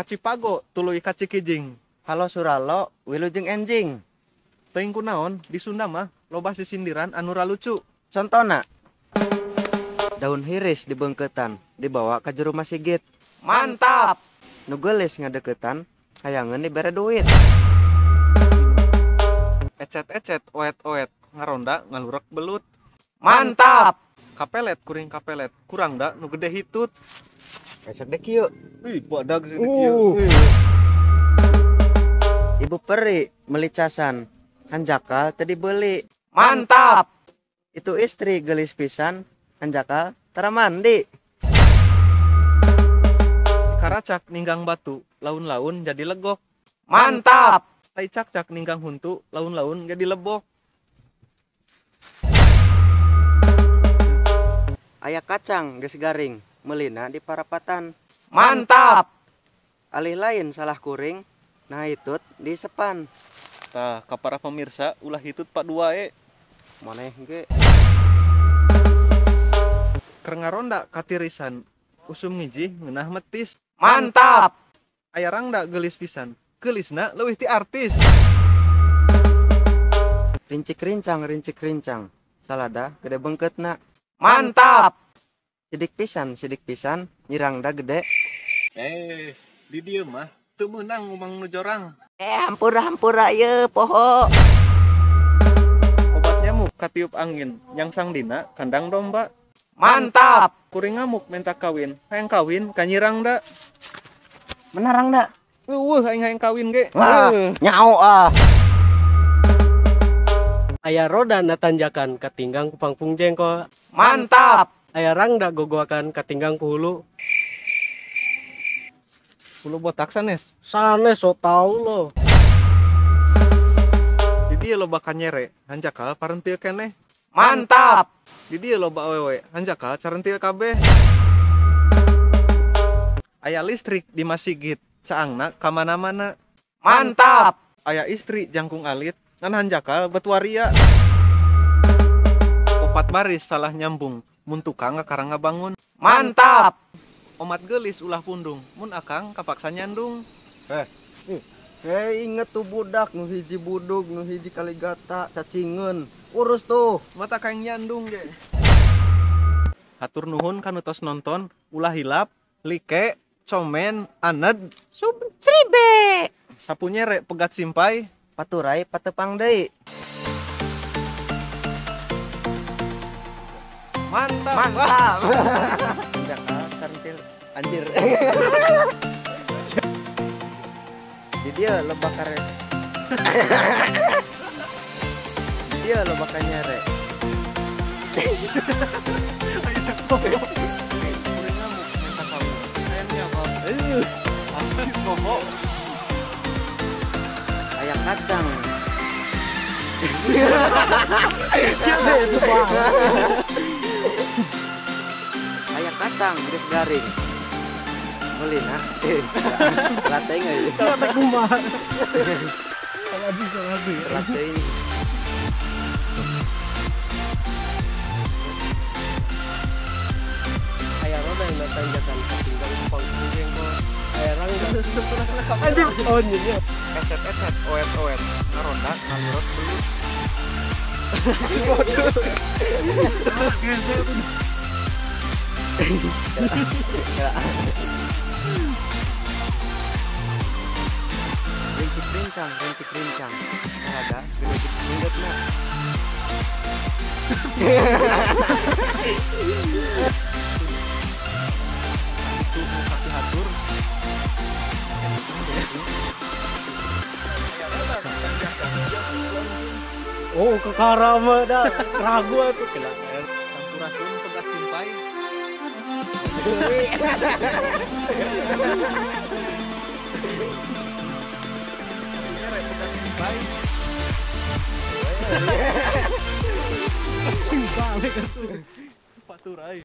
Kacipago tuluy kacikijing. Halo suralo wilujeng enjing. Teuing kunaon di Sunda mah loba sisindiran anu ralucu. Contona daun hiris dibeungkeutan dibawa ka jero masigit. Mantap. Nu geulis ngadeukeutan hayangeun dibere duit. Ecet-ecet oet-oet ngaronda ngalurek belut. Mantap. Kapelet kuring kapelet kurangda nu gede hitut. Esok deh kieu. Ih, badag sih kieu. Ibu peri meuli casan, hanjakal teu dibeli. Mantap. Itu istri geulis pisan, hanjakal tara mandi. Karacak ninggang batu, laun-laun jadi legok. Mantap. Tai cakcak ninggang huntu, laun-laun jadi lebok. Aya kacang geus garing, meulina di parapatan. Mantap. Alih lain salah kuring, nah hitut di sepan. Tah, ka para pemirsa ulah hitut pak duae. Maneh ge. Keur ngaronda katirisan, usum ngijih ngeunah metis. Mantap. Aya rangda geulis pisan, geulisna leuwih ti artis. Rincik rincang, rincik rincang, salada gede beungkeutna. Mantap. Sidik pisan, nyirangda gede. Di dieu mah teu meunang ngomong nu jorang. Hampura ieu poho. Obat nyamuk katiup angin, nyangsang dina kandang domba. Mantap. Kuring ngamuk minta kawin, hayang kawin ka nyirangda. Menarangda. Eueuh aing hayang kawin ge. Wah, nyao ah. Aya roda na tanjakan katinggang ku pangpung jengkol. Mantap. Aya rangda gogoakan katinggang ku hulu. Hulu botak sanes. Sanes so tau lo. Di dieu loba kanyere, hanjakal parentil keneh. Mantap. Di dieu loba awewe, hanjakal carentil kabeh. Aya listrik di masigit, caangna ka mana-mana. Mantap. Aya istri jangkung alit, ngan hanjakal bet waria. Opat baris salah nyambung, mun tukang ngakarang ngabangun. Mantap. Omat geulis ulah pundung, mun akang kapaksa nyandung. Inget tuh budak nu hiji budug, nu hiji kaligata, cacingeun. Urus tuh, mata kaing nyandung ge. Hatur nuhun kanu tos nonton, ulah hilap, like, komen, aned, subscribe. Sapu nyere pegat simpai, paturai patepang deui. Mantap. Mantap. Hanjakal karentil anjir. Di dia loba kare. Di dia loba kanyere. Kuring ngamuk minta kawin. Hayang nyapa. Anjir poho. Aya kacang. Aya kacang geus garing. Meulina. Lateng euy. Salah kumaha. Salah di. Lateng. Aya roda yang tanjakan katinggang ku pangpung jengkol. Aya rangda. Anjir, oh nya. Ecet-ecet, oet-oet, ngaronda ngalurek belut. Rincik rincang, rincik rincang. Ada gede beungkeutna. Itu nu kapihatur. Oh, kekarama dah. Ragu atuh kena. Sampurasun pegat simpai. Sapu nyere pegat simpai. Simpale atuh. Paturai.